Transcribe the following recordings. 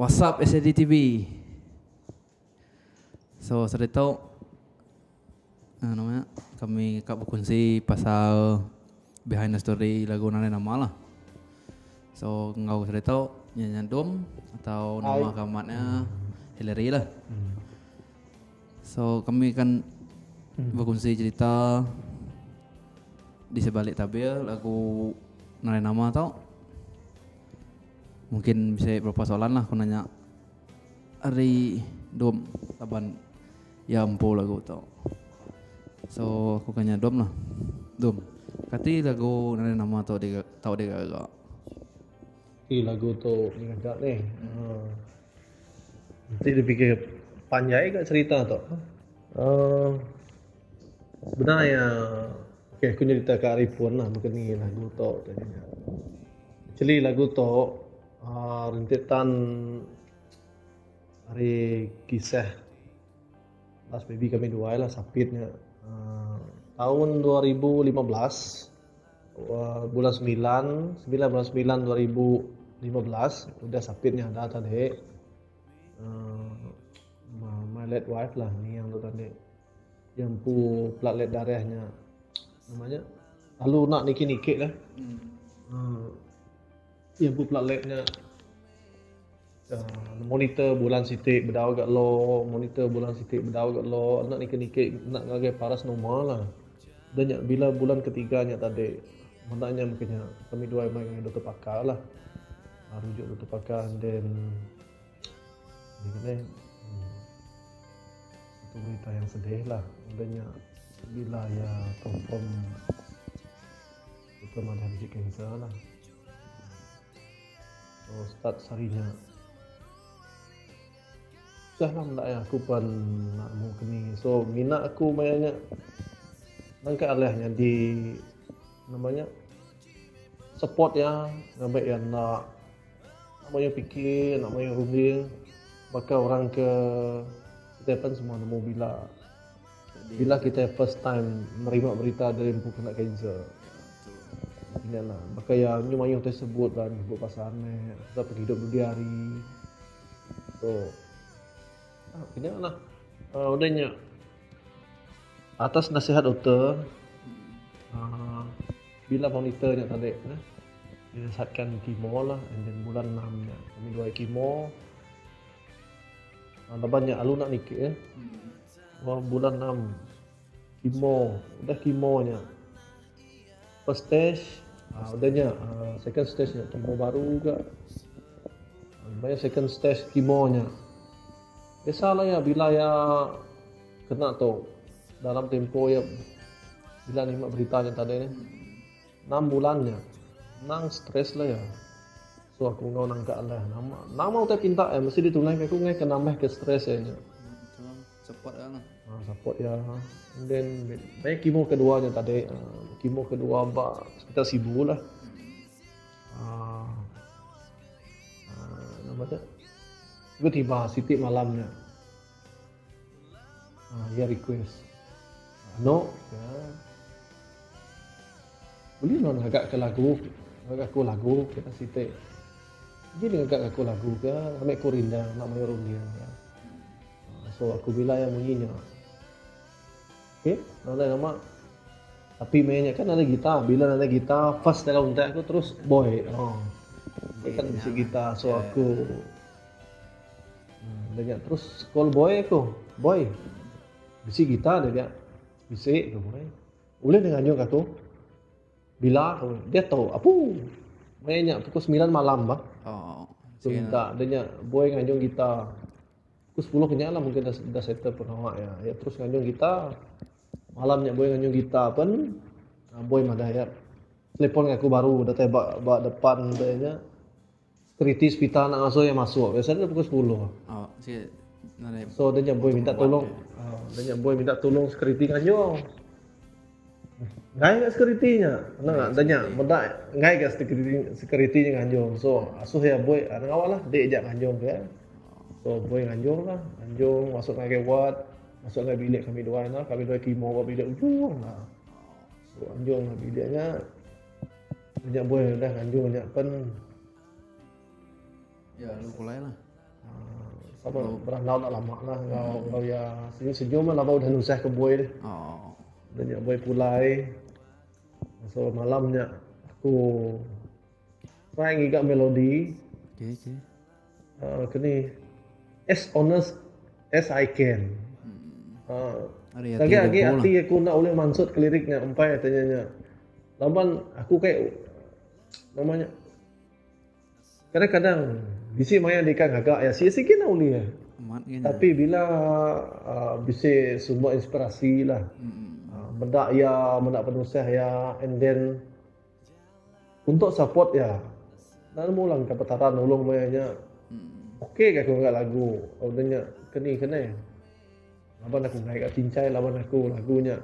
What's up SADTV? So saritu nama nya kami ka bekunsi pasal behind the story lagu nadai nama lah. So enggau saritu nya nya Dom atau nama ke amat nya Hillary lah. So kami akan bekunsi cerita di sebalik tabir lagu nadai nama tu. Mungkin bisi berapa soalan lah aku nanya ari Dom laban iya empu lagu tu. So aku ka nya Dom lah. Dom, kati lagu nadai nama tu di tau digaga? Ti lagu tu digaga nih. Uh, enti dipikir panjai ga cerita tu. Uh, sebenar iya okay, aku nyerita ka ari pun lah baka ni lagu tu tadi nya. Actually lagu tu uh, rentetan ari kisah last baby kami duai lah sapit nya uh, tahun 2015 uh, bulan 9 9 bulan 9 2015 udah sapit nya ada tadi uh, my late wife lah ni yang tu tadi yang empu platelet darah nya namanya lalu nak niki-niki lah hmm. Uh, yang empu platelet nya uh, monitor bulan siti bedau ga low, monitor bulan siti bedau ga low, enda niki-niki enda ngagai paras normal lah. Dan nya bila bulan ketiga nya tadi meda nya mungkin nya kami duai mai ngagai doktor pakar lah. Uh, rujuk doktor pakar and then ni kene hmm, satu berita yang sedih lah. Dan nya bila ya confirm doktor madah bisi kanser lah. So start sehari nya Susah lah menda iya aku pan nak nemu keni. So mina aku maya nya nangka alih nyadi nama nya support iya ngambi iya enda enda mayuh pikir enda mayuh runding baka orang ke kitai pan semua nemu bila bila kitai first time nerima berita diri empu kena kanser. Nya lah baka iya nyu mayuh tai sebut lah nyebut pasal anak pasal pengidup dudi hari. So nya lah uhh udah nya atas nasihat doktor uhh bila monitor nya tadi neh dinasihatkan chemo lah and then bulan enam nya kami duai chemo laban nya alu nak niki eh bulan enam chemo udah chemo nya. First stage, uh, udah nya uh, second stage nya chemo baru ga. Maya second stage chemo nya. Biasalah ya bila ya kena tu dalam tempoh ya bila nerima berita nya tadi ni. 6 bulan nya. Nang stress lah ya. So aku enggau nangka lah. Nama nama utai pinta ya mesti ditunai ke aku ngai ke nambah ke stress ya nya. Support ya lah. Ha, support ya. And then baik kimo kedua nya tadi, uh, kimo kedua ba sekitar Sibu lah. Uh, uh, nama tu? Tiba-tiba siti malamnya. Uh, dia request. Ano, ya. Boleh non agak ke lagu, agak aku lagu kita siti. Jadi agak aku lagu ke, ambil aku rindang, nak mayu runding ya. So aku bila yang munyi nya. Okay, nadai nama. Tapi main nya kan ada gitar. Bila ada gitar, first dalam untak aku terus boy. Oh. Dia kan bisi gitar. So aku hmm, dia terus call boy aku. Boy. Bisi gitar dia dia. Bisi aku boy. Ulih dia nganyung aku. Bila aku dia tahu apu. Main nya pukul 9 malam bah. Oh. So minta dia nya boy nganyung gitar. Pukul 10 kenya lah mungkin dah, dah settle pengawa ya. Ya terus nganyung gitar. Malam nya boy nganyung gitar pun ah, boy madah ya. Telefon aku baru datai ba ba depan dia nya. Security hospital nak ngasuh ya masuk. Biasanya pukul 10. Oh, si nadai. So dia nya boy minta tolong. Uh, dia nya boy minta tolong security nganyung. Ngai ga security nya. Nang da nya meda ngai ga security security nya nganjung. So asuh iya boy anang awak lah dik ja nganjung ke. So boy nganjung lah, nganjung masuk ngagai ward, masuk ngagai bilik kami duai nah, kami duai kimo ba bilik ujung nah. So anjung lah bilik nya. Nya boy udah nganjung nya pen ya lu pulai lah. Sama berandau enda lama lah enggau enggau iya senyum-senyum lah laban udah nusah ke boi deh. Oh. Udah nya boi pulai. So malam nya aku try ngiga melodi. Okey okey. Uh, ke ni as honest as I can. Uh, Ari agi agi ati ati aku enda ulih mansut ke lirik nya empai tanya nya. Laban aku kai nama nya kadang-kadang bisi maya deka ngaga ya sigi sigi enda ulih. Amat ke nya. Tapi bila uh, bisi sumber inspirasi lah. Uh, meda iya, meda penusah iya and then Untuk support iya, enda nemu lah engka Petara nulung maya nya. Okey ga aku ngaga lagu udah nya keni kene. Laban aku enggai ga cincai laban aku lagu nya.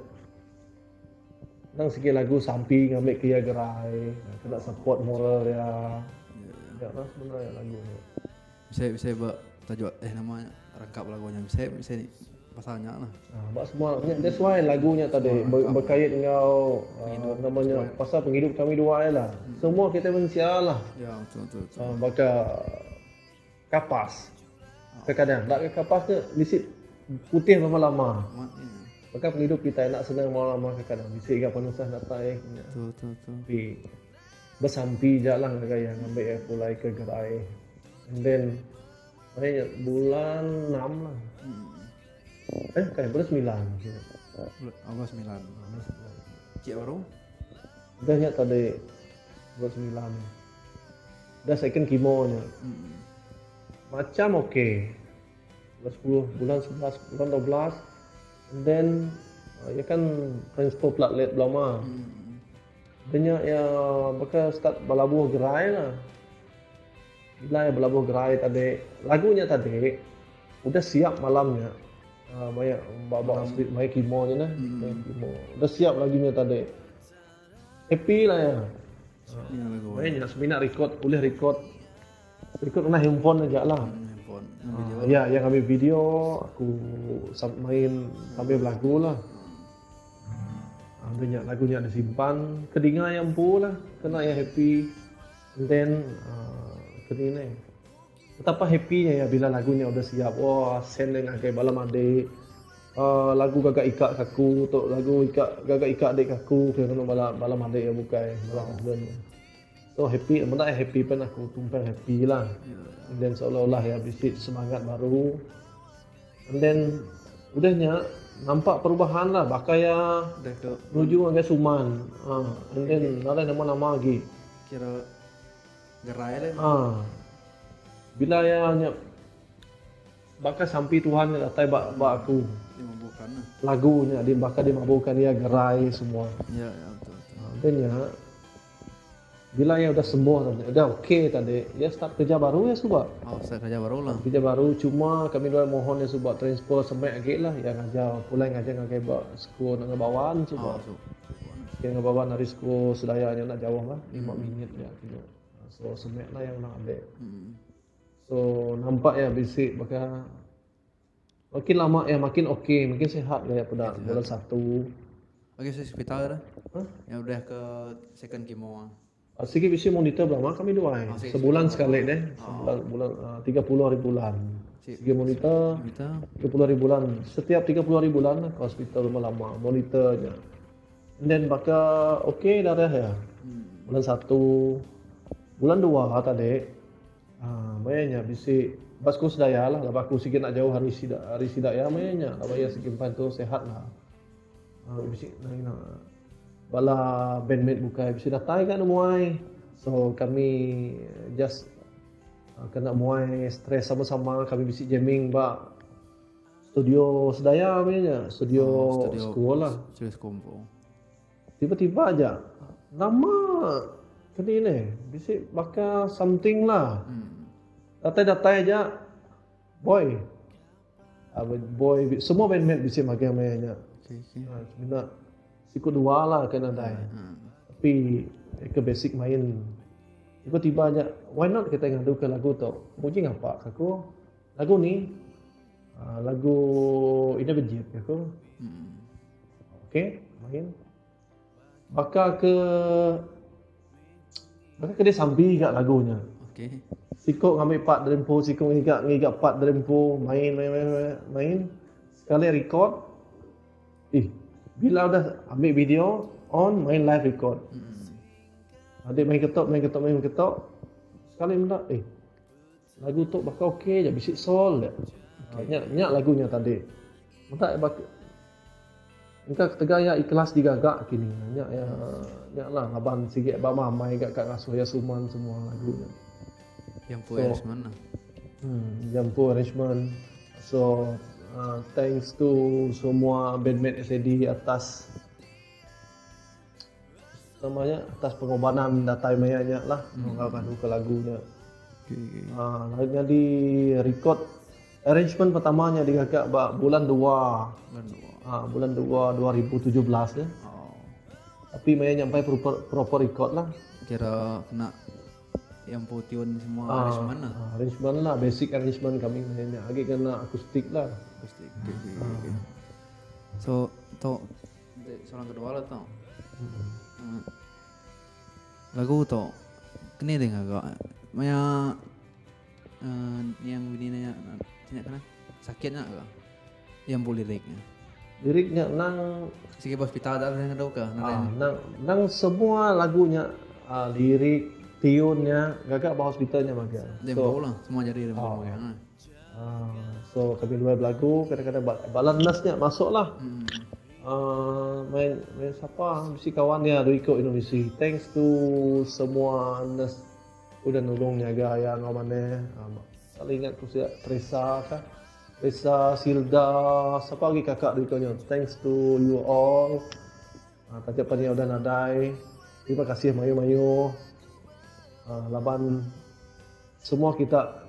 Endang sigi lagu sampi ngambi ke iya gerai, kena support moral iya. Nya lah sebenar iya lagu nya. Bisi bisi ba tajuk eh nama nya rangkap lagu nya bisi bisi pasal nya lah. Ha, ba semua nya that's why lagu nya tadi ber, berkait enggau uh, nama nya pasal pengidup kami dua ai lah. Hmm. Semua kita mensia lah. Ya betul betul. betul. Uh, baka kapas. Kadang-kadang nak ke kapas tu bisi putih lama-lama. Baka pengidup kita nak senang lama-lama kadang-kadang bisi ga penusah datai. Betul betul betul. Tapi besampi ja lah ngagai iya ngambi iya pulai ke gerai. And then maya nya bulan enam lah. Eh bukan bulan semilan. Bulan semilan. Cik baru. Udah nya tadi bulan semilan. Dah second chemo nya. Macam okey. Bulan sepuluh, bulan sebelas, bulan 12. And then iya kan transfer platelet belama. Udah nya iya baka start belabuh gerai lah. Bila iya belabuh gerai tadi, lagu nya tadi udah siap malam nya. Uh, maya ba ba maya chemo nya nah, maya chemo. Udah siap lagu nya tadi. Happy lah iya. Ya, lagu. Maya nya semina record, ulih record. Record ngena handphone aja lah. Handphone. Video. Ya, yang ambil video, aku main sambil belagu lah. Udah nya lagu nya disimpan ke dinga iya empu lah kena iya happy and then uhh ke ni neh betapa happy nya iya bila lagu nya udah siap wah send iya ngagai bala madik uhh lagu gaga ika ke aku tu lagu ika gaga ika adik ke aku ke ngenu bala bala madik iya bukai bala husband iya. So happy meda iya happy pen aku tumpang happy lah and then seolah-olah iya bisi semangat baru. And then udah nya nampak perubahan lah baka iya nuju ngagai suman ha and then nadai nama-nama agi. Kira gerai lah. Ha. Bila iya nya baka sampi Tuhan nya datai ba ba aku. Dimabukkan lah. Lagu nya di baka dimabukkan iya gerai semua. Ya ya betul betul. Ha, then nya Bila iya udah sembuh tadi, udah ok tadi, iya start kerja baru iya suba. Oh, start kerja baru lah. Kerja baru, cuma kami duai mohon iya suba transfer semek agi lah, iya ngajar, pulai ngajar ngagai ba sekul Nanga Bawan suba. Oh, Sekul Nanga Bawan ari sekul Sedaya nya enda jauh lah, lima minit aja kenu. So semek lah iya ulang alik. So nampak iya bisi baka makin lama iya makin ok, makin sihat gaya peda bulan satu. Agi sik hospital dah. Huh? Yang udah ke second chemo. Ah. Sigi bisi monitor belama kami duai. Oh, Sebulan sekali deh. Sebulan oh. bulan uh, 30 hari bulan. Sigi monitor. Monitor. 30 hari bulan. Setiap 30 hari bulan lah ke hospital lama-lama monitornya. And then baka okey darah ya. Bulan satu, bulan dua tadi uh, maya nya bisi ba sekul Sedaya lah laban aku sigi enda jauh ari sida ari sida iya maya nya laban iya sigi empan tu sihat lah. Uh, bisi nang ina bala bandmate bukai bisi datai ga nemuai. So kami just uh, kena muai stress sama-sama kami bisi jamming ba studio Sedaya meh nya, studio, oh, studio school lah. Studio school. Tiba-tiba aja nama keni ne bisi baka something lah. Datai-datai aja boy boy semua bandmate bisi magang maya nya. Okay, okay. Ha, semina siku dua lah ke nadai. Tapi ke basic main. Tiba-tiba aja why not kita ngadu ke lagu tu. Nguji ngapa ke aku. Lagu ni lagu ida bejit ke aku. Okay, main. Baka ke baka ke dia sambi ga lagu nya. Okay. Siko ngambi part dari empu, siko ngiga ngiga part dari empu, main main main main, main. Sekali record. Ih, bila udah ambil video on main live record. Adik main ketok, main ketok, main ketok. Sekali menda, eh lagu tu bakal okey je, bisi soul dia. Okay. Nya, nya lagunya tadi. Menda bak Engka ketegal iya ikhlas digaga kini. Nya iya nya lah laban sigi ba mamai ga ka ngasuh iya suman semua lagu nya. Yang pu so, arrangement lah. Yang pu arrangement. So thanks to semua bandmate SAD atas nama nya atas pengorbanan datai maya nya lah hmm. ngadu ke lagu nya. Okay, okay. Lalu nyadi record arrangement pertama nya digaga ba bulan 2. Bulan 2. Bulan 2 2017 ya. Oh. Tapi maya nyampai proper, proper record lah. Kira kena yang pu tune semua arrangement lah. Arrangement lah, basic arrangement kami maya nya. Agi kena akustik lah. Akustik. Okay, okay, okay. So, tu soalan kedua lah tu. Lagu tu kini dia ngagak maya yang bini nanya tanya kena sakit nak ke yang boleh liriknya. Liriknya nang Sige hospital dah ada ke? Nang nang semua lagunya lirik tiunnya gagak ba hospitalnya bagian. So lah semua jadi uh, so kami dua lagu kadang-kadang balan nurse-nya masuk lah. Main main siapa mesti kawan dia ada ikut Indonesia. Thanks to semua nurse udah nolong jaga yang ngau mana. Kalau ingat ku siap Teresa kah? Teresa, Silda, siapa lagi kakak di ikutnya. Thanks to you all. Tadi apa ni udah nadai. Terima kasih mayu-mayu. Laban semua kita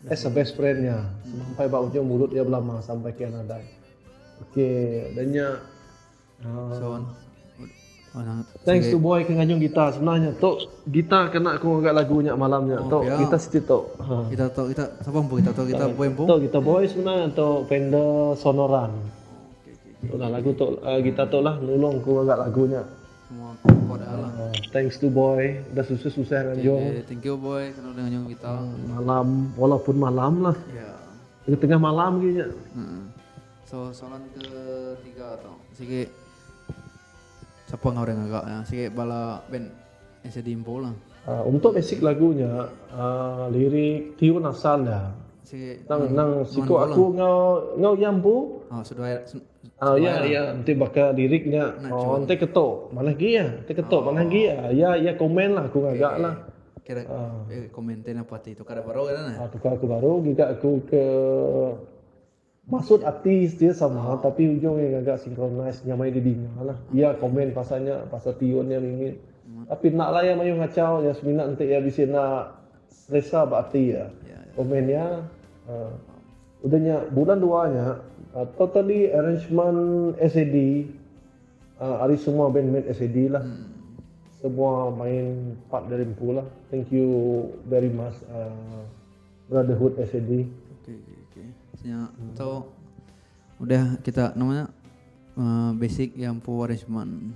as a best friend-nya. Sampai ba ujung mulut dia belama sampai ke nadai. Okey, dannya so, thanks to boy ke ngajung gitar sebenarnya. Tok gitar kena aku agak lagunya malamnya. Tok kita situ tok. Ha. Kita tok kita siapa pun kita tok kita boy pun. Tok kita boy sebenarnya tok Fender Sonoran. Okay. Tok lah lagu tok gitar tok lah nolong aku agak lagunya. Semua kod lah. Thanks to boy, dah susah-susah ngajung. Okay, thank you boy kena udah ngajung kita. Malam walaupun malam lah. Ya. Yeah. Tengah malam gini. So soalan ketiga tau. Sikit siapa ngau orang agak ya? Sikit bala band SAD Impo lah. Untuk basic lagunya, lirik tiun asal lah. Sikit nang nang siko aku ngau ngau yampu. Oh, sudah. Ya ya nanti bakal liriknya. Oh, nanti ketok. Mana lagi ya? Nanti ketok mana lagi ya? Ya ya komen lah aku ngagak lah. Kira komen apa itu tukar baru kan? Tukar aku baru giga aku ke maksud artis dia sama, tapi ujungnya agak sinkronis nyamai di dinga lah. Ia komen pasalnya pasal tiunnya ini. Tapi nak lah yang mayu ngacau, yang seminat nanti ya bisa nak selesa berarti ya. Komennya, udahnya bulan 2-nya totally arrangement SAD, hari semua bandmate SAD lah. Semua main part dari empu lah. Thank you very much Brotherhood SAD. Okay. Ya, atau udah kita namanya basic yang pu arrangement.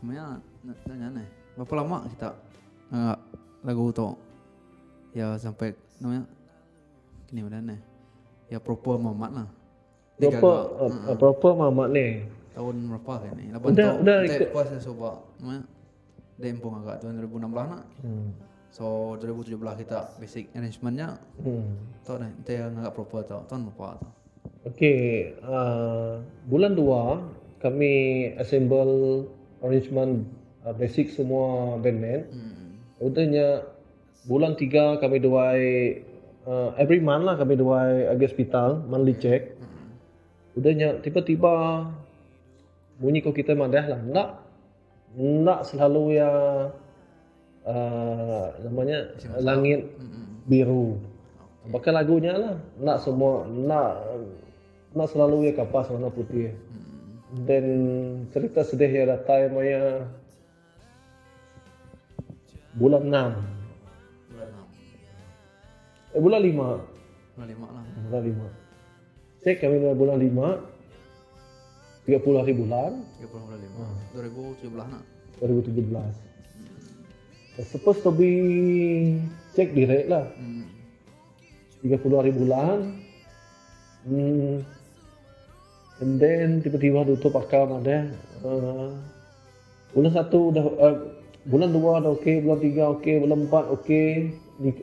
Kemana nanya nih? Berapa lama kita lagu tu? Ya sampai namanya kini udah nih. Ya proper mamat lah. Proper proper mamat nih. Tahun berapa kan ni? Udah ikut puasa coba. Namanya dempong agak tahun 2016 nak. So 2017 kita basic arrangementnya. Tahu dah, nanti yang agak proper tau. Tahun berapa tau? Okey, bulan 2 kami assemble arrangement basic semua bandman. Udahnya bulan 3 kami duai every month lah kami duai agi hospital monthly check. Udahnya tiba-tiba bunyi kau kita madah lah, nak selalu ya namanya langit biru. Okay. Bakal lagunya lah, nak semua nak selalu ya kapas warna putih. Dan cerita sedih ya datang maya bulan 6. Bulan 6. Bulan 5. Bulan 5 lah. Bulan 5. Cek kami bulan 5. 30 hari bulan. 30 bulan 5. 2017 nak. 2017. Supposed to be check direct lah. 30 hari bulan. And then tiba-tiba tutup akal madah bulan satu udah bulan dua dah okey, bulan tiga okey, bulan empat okey.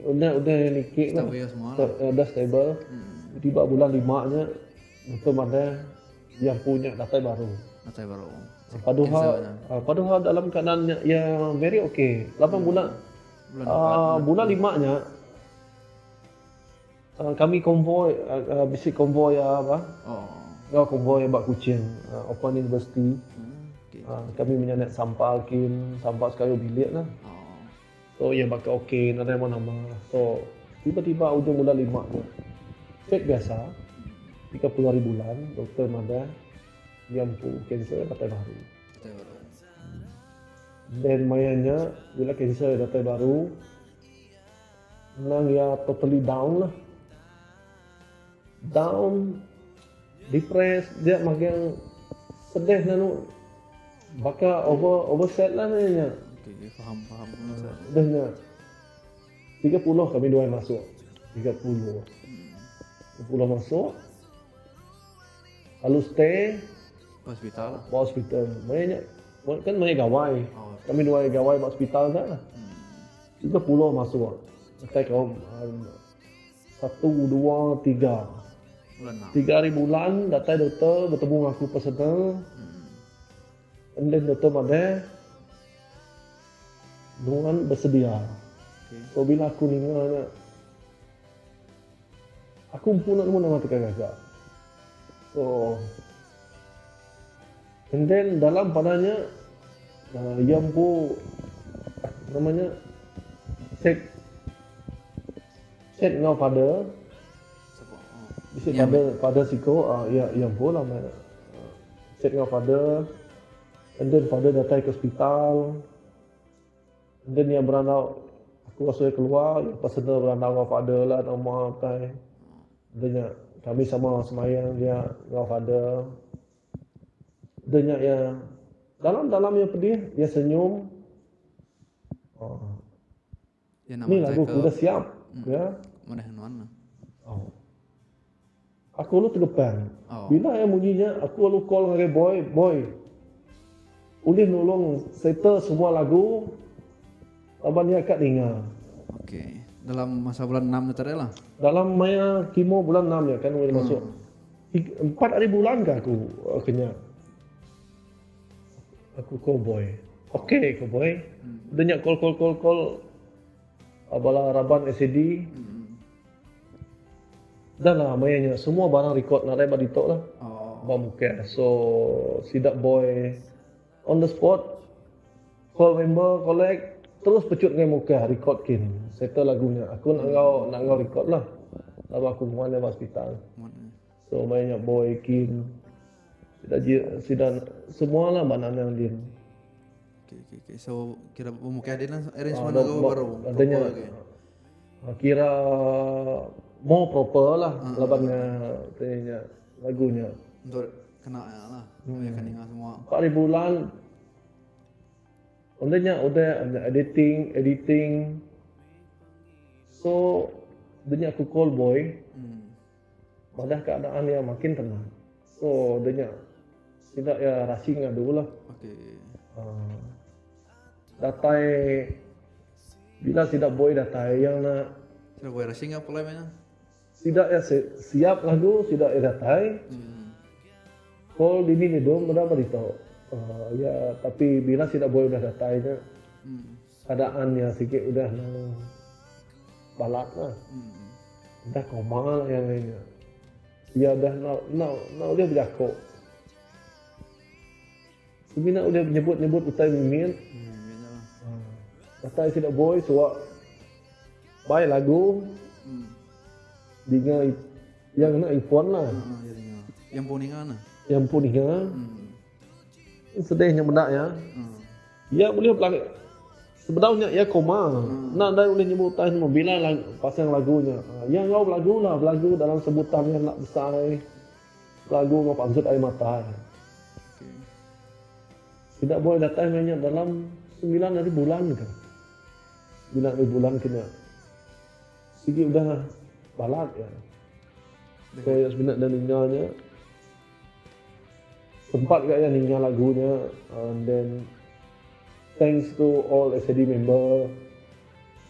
Udah udah niki lah. Stabil semua lah. Udah stable. Tiba bulan lima nya betul madah yang punya datai baru. Datai baru. Paduhal paduhal dalam keadaan yang very okey. Lapan bulan bulan empat, bulan lima nya kami konvoi bisi konvoi apa? Oh. Enggau konvoi ba Kuching Open University. Okay. Kami menyanak sampal kin, sampal sekayu bilik lah. Oh. So iya baka okey nadai nama-nama. So tiba-tiba ujung bulan lima nya check biasa 30 hari bulan doktor madah iya empu kanser datai baru. Datai baru. Then maya nya bila kanser datai baru Endang iya totally down lah. Down, depressed, dia makin sedih lalu baka over over sad lah nya nya. Okey, faham faham. Dah nya. 30 kami dua masuk. 30. 30 masuk. Lalu stay hospital lah. Ba hospital. Maya nya kan maya gawai. Oh. Kami dua gawai ba hospital nya lah. 30 masuk. Datai kaum satu, dua, tiga. Bulan enam. Tiga hari bulan datai doktor betemu enggau aku personal. And then doktor madah nuan bersedia. Okay. So bila aku ninga nya aku empu enda nemu nama teka gaga. So And then dalam pada nya iya empu nama nya check check enggau father bisi father father siko uh, iya iya empu lah meh check enggau father and then father datai ke hospital and then iya berandau aku rasa iya keluar iya personal berandau enggau father lah nama utai then nya kami sama semayang dia enggau father. Udah nya iya dalam-dalam iya pedih, iya senyum. Oh. Iya Ni lagu aku udah siap. Ya. Madah nuan lah. Oh. Aku lalu tegepang. Oh. Bila iya munyi nya, aku lalu call ngagai boy, boy. Ulih nulung settle semua lagu laban iya ka ninga. Okey. Dalam masa bulan 6 tu tadi lah. Dalam maya kimo bulan 6 nya kan ulih masuk. Empat hari bulan ka aku ke nya. Aku call boy. Okey ko boy. Udah nya call call call call bala raban SAD. Dah lah maya nya semua barang record nadai ba ditu lah. Oh. Ba mukah. So sida boy on the spot call member collect terus pecut ngagai mukah record kin settle lagu nya. Aku nak enggau nak enggau record lah. Laban aku nguan ba hospital. So maya nya boy kin sida sida semua lah ba nanang din. Okey okey okey. So kira bemukah din lah arrangement lagu baru. Ada nya kira more proper lah laban nya nya lagu nya. Untuk kena ya lah. Maya kan ninga semua. Empat hari bulan Udah nya udah editing editing so udah nya aku call boy. Madah keadaan iya makin tenang. So udah nya sida iya rushing ngadu lah. Okey. Uh, datai bila sida boy datai yang nak Sida boy rushing apa pulai meh nya? Sida iya siap lagu sida iya datai. Call dini nidung meda berita. Uh, ya tapi bila sida boy udah datai nya keadaan iya sigi udah nang balat lah. Udah koma lah yang nya. Iya udah enda enda enda ulih bejako. Semina ulih nyebut-nyebut utai mimit. Datai sida boy suak bai lagu dinga iya ngena earphone lah. Iya empu ninga nah. Iya empu ninga. Sedih nya meda iya. Iya ulih bela sebedau nya iya koma. Enda ndai ulih nyebut utai semua bila pasang lagu nya. Iya enggau belagu lah belagu dalam sebutan iya enda besai. Belagu enggau pansut ai mata. Sida boy datai meh nya dalam semilan hari bulan ke. 9 hari bulan kena. Sigi udah balat iya. So iya semina enda ninga nya. Sempat ga iya ninga lagu nya and then thanks to all SAD member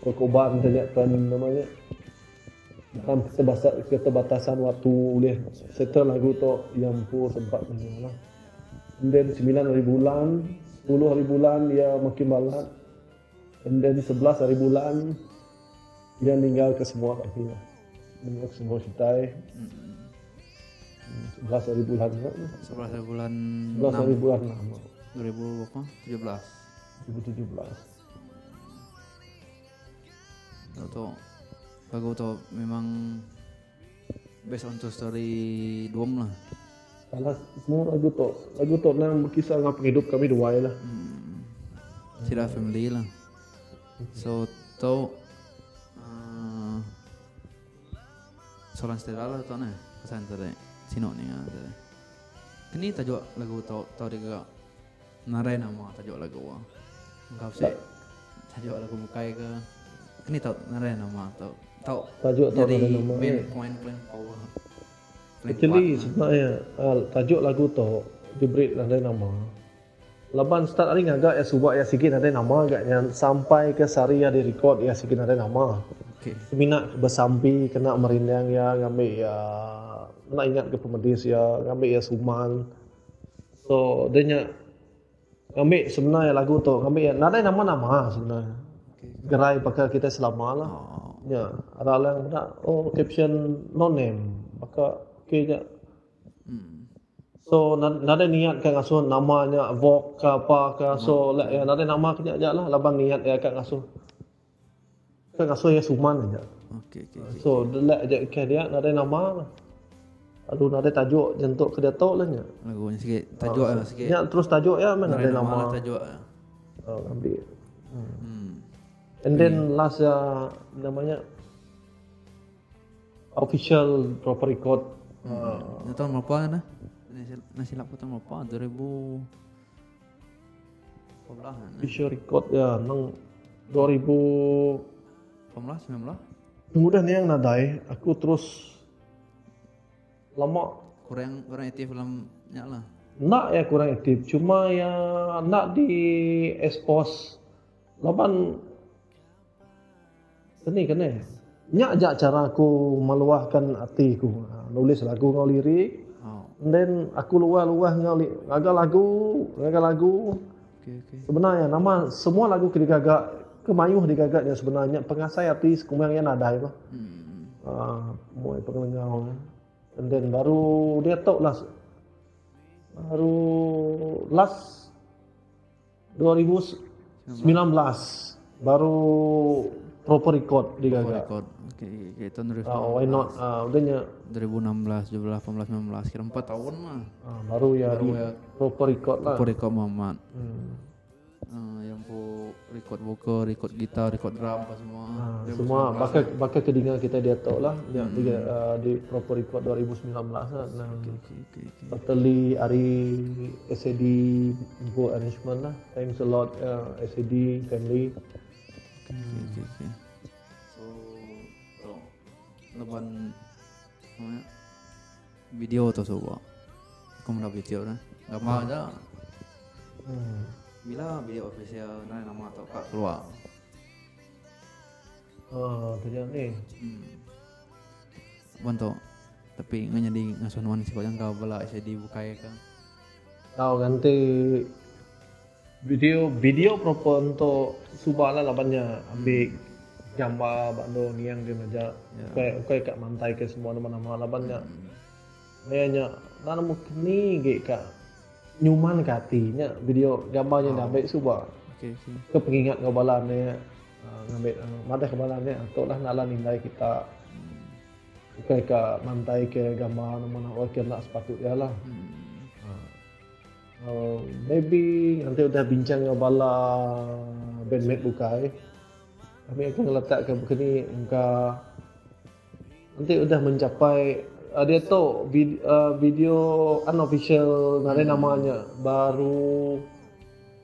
berkorban enta nya pen nama nya dalam keterbatasan waktu ulih settle lagu tu iya empu sempat ninga lah. And then semilan hari bulan, sepuluh hari bulan iya makin balat. And then 11 hari bulan iya ninggal ke semua kami lah. Ninggal ke semua kitai. 11 hari bulan nya. 11 hari bulan 11 hari bulan 6. 2000 berapa? 17. 2017. Tu lagu tu memang based on true story dom lah. Salah semua lagu tu. Lagu tu nang berkisah enggau pengidup kami duai lah. Hmm. Sida family lah. So tu uh, soalan stella lah tu ne. Pesan tadi. Sino ni ah tadi. Kini tajuk lagu tu tau digaga Narai nama tajuk lagu ah. Engkau sik tajuk lagu bukai ke. Keni tau narai nama tau. Tau tajuk tau jadi narai nama main eh. point paling power. Paling Actually kuat. sebenarnya ah, tajuk lagu tu diberi nadai nama. Laban start ari ngaga iya suba iya sigi nadai nama ga nya sampai ke sehari iya direkod iya sigi nadai nama. Okey. Semina besampi kena merindang iya ngambi iya enda ingat ke pemedis iya ngambi iya suman. So deh nya ngambi sebenar lagu tu ngambi iya nadai nama-nama sebenar. Gerai baka kitai selama lah. Oh. Nya ada lang meda oh caption no name baka okey nya. Hmm. So nadai niat ka ngasuh nama nya Vogue ka apa ka so lek iya nadai nama ke nya aja lah laban niat iya ka ngasuh Ka ngasuh iya suman aja. Okey okey okey. So delek aja ke dia nadai nama lah. Lalu nadai tajuk nyentuk ke diatu lah nya. Lagu nya sikit tajuk uh, lah sikit. Nya terus tajuk ya men nadai nama. nama lah tajuk. Oh, ambil. Hmm. And then last ya namanya official proper record. Hmm. Tahun berapa kan? Nasi silap tahun berapa? 2000 Official record ya nang 2018 19. Pengudah niang nadai, aku terus lama kurang kurang aktif dalam nya lah. Enda ya kurang aktif, cuma ya enda di expose laban keni kene. Nya aja cara aku meluahkan ati ku. Nulis lagu enggau lirik. Oh. And then aku luah-luah enggau ngaga lagu, ngaga lagu. Okay, okay. Sebenarnya nama semua lagu ke digaga ke mayuh digaga nya sebenarnya pengasai ati sekumbang iya nadai bah. Hmm. Muai pengelengau. And then baru diatu lah baru last 2019 baru proper record Proper digaga. record. Okey, okey, tahun 2019. Why not? Udah nya 2016, 17, 18, 19, kira 4 tahun mah. Baru ya Baru di ya proper record lah. Proper record Muhammad. Hmm. Yang pu record vokal, record gitar, record drum apa semua. Semua bakal bakal kedinga kita dia tahu lah yang di proper record 2019 lah. Nah, Okey, okey, okey, okey. Totally ari SAD go arrangement lah. Thanks a lot SAD family. Okey, okey, okey. So, so leban apa video tu so buat. Aku mana video dah. Gambar aja. Bila video official nai nama tu kak keluar. Ah, tu dia ni. Bentuk. Tapi ngan jadi ngasuh nuan sikot yang kau bala SAD bukai ke. Tahu ganti video video proper untuk subah lah labannya ambil gambar bando niang dia aja. Ya. Ukai ukai kat mantai ke semua nama-nama labannya. Mayanya nak nemu keni ge kak nyuman ke hatinya video gambarnya oh. Ambil subah. Okey okey. Ke pengingat kau bala ni ngambil madah ke bala ni atau lah nak nilai kita. Ukai ka mantai ke gambar nama-nama ke nak sepatutnya lah. Maybe nanti udah bincang dengan bala bandmate bukai. Kami akan letakkan begini muka nanti udah mencapai dia tu video unofficial nare namanya baru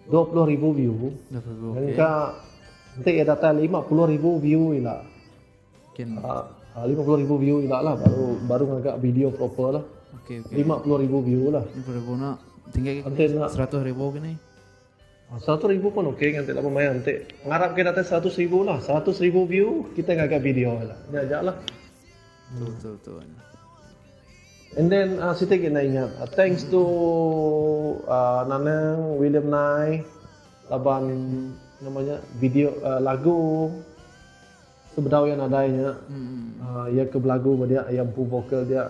20,000 view. 20,000, okey. Engka Enti iya datai 50,000 view ila. Kin. 50,000 view ila lah baru baru ngaga video proper lah. Okey okey. 50,000 view lah. 50,000 nak tinggi Enti nak 100,000 kini. 100,000 pun okey nganti lama maya enti. Ngarap ke datai 100,000 lah. 100,000 view kita ngaga video lah. Nya aja lah. Betul betul betul. And then siti agi enda ingat thanks to Nanang William Nai laban nama nya video lagu sebedau iya nadai nya iya ke belagu ba dia iya empu vokal dia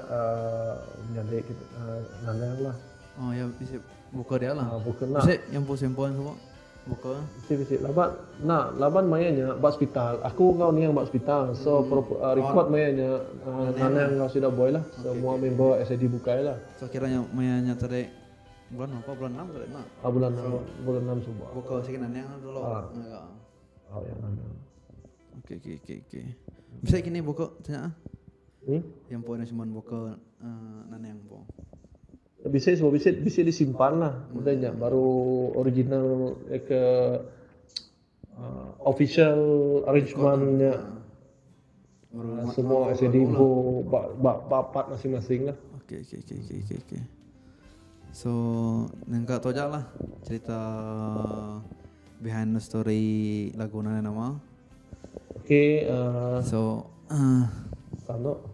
menyadi Nanang lah. Oh iya bisi vokal dia lah. Vokal enda. Bisi iya empu sampel suba. Buka. Bisi bisi laban enda laban maya nya ba sepital aku enggau niang ba sepital so record maya nya Nanang enggau sida boy lah semua member SAD bukai lah. So kira nya maya nya tadi bulan berapa bulan enam tadi enda? Ah bulan enam bulan enam suba. Buka sigi Nanang dulu ngaga. Oh ya Nanang. Okey okey okey okey. Bisi kini buka tanya ah. Hmm? Yang empu arrangement vocal Nanang empu. Bisi semua bisi bisi disimpan lah udah nya baru original ke official arrangement nya semua SAD empu ba ba ba part masing-masing lah. Okey okey okey okey okey okey. So nengka tu aja lah cerita behind the story lagu Nana Nama. Okey so sano.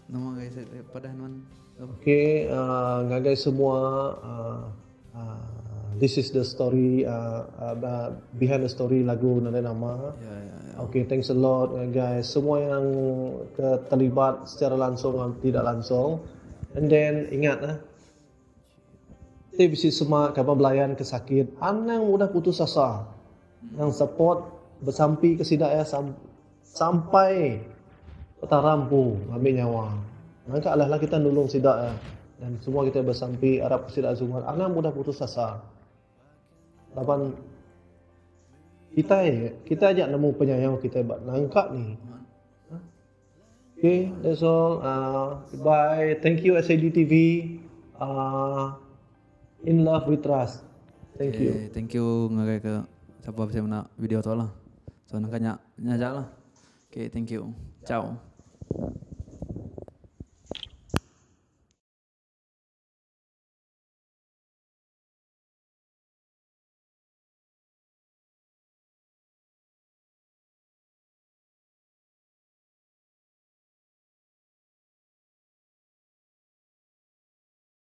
Nama guys padah nuan. Okey ngagai semua this is the story behind the story lagu nadai nama. Okey thanks a lot ngagai semua yang ke terlibat secara langsung atau tidak langsung. And then ingat ah ti bisi sema kaban belayan ke sakit anang mudah putus asa. Nang support besampi ke sida iya Sampai Petara empu ngambi nyawa. Nangka alah lah kita nulung sida ya. Dan semua kita besampi arap ke sida sungat anang mudah putus asa. Laban kitai kitai aja nemu penyayau kitai ba nangka ni. Okay, that's all. Goodbye. Thank you SAD TV. In love we trust. Thank you. Okay, thank you ngagai ke sapa bisi meda video tu lah. So nangka nya nya aja lah. Okay, thank you. Ciao.